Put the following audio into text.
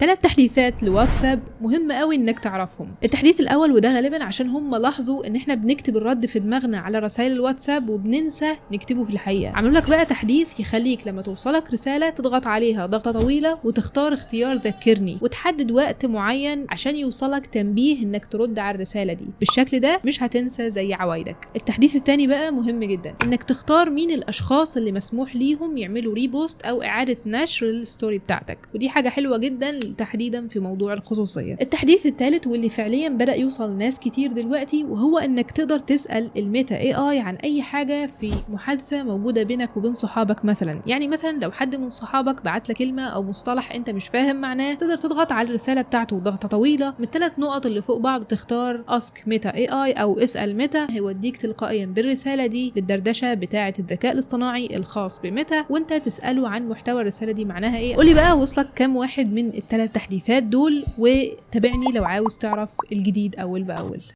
ثلاث تحديثات لواتساب مهم قوي انك تعرفهم. التحديث الاول، وده غالبا عشان هم لاحظوا ان احنا بنكتب الرد في دماغنا على رسائل الواتساب وبننسى نكتبه في الحقيقة، عملوا لك بقى تحديث يخليك لما توصلك رسالة تضغط عليها ضغطه طويلة وتختار اختيار ذكرني وتحدد وقت معين عشان يوصلك تنبيه انك ترد على الرسالة دي. بالشكل ده مش هتنسى زي عوايدك. التحديث الثاني بقى مهم جدا، انك تختار مين الاشخاص اللي مسموح ليهم يعملوا repost او اعاده نشر لل story بتاعتك، ودي حاجة حلوة جدا تحديدا في موضوع الخصوصية. التحديث الثالث واللي فعليا بدا يوصل ناس كتير دلوقتي، وهو انك تقدر تسال ال Meta AI عن اي حاجة في محادثة موجودة بينك وبين صحابك مثلا. يعني مثلا لو حد من صحابك بعت لك كلمة او مصطلح انت مش فاهم معناه، تقدر تضغط على الرسالة بتاعته ضغطه طويلة من الثلاث نقط اللي فوق بعض، تختار ask Meta AI او اسال ميتا، هيوديك تلقائيا بالرسالة دي للدردشه بتاعه الذكاء الاصطناعي الخاص بميتا، وانت تساله عن محتوى الرسالة دي معناها ايه. قولي بقى وصلك كام واحد من الثلاث تحديثات دول، وتابعني لو عاوز تعرف الجديد اول باول.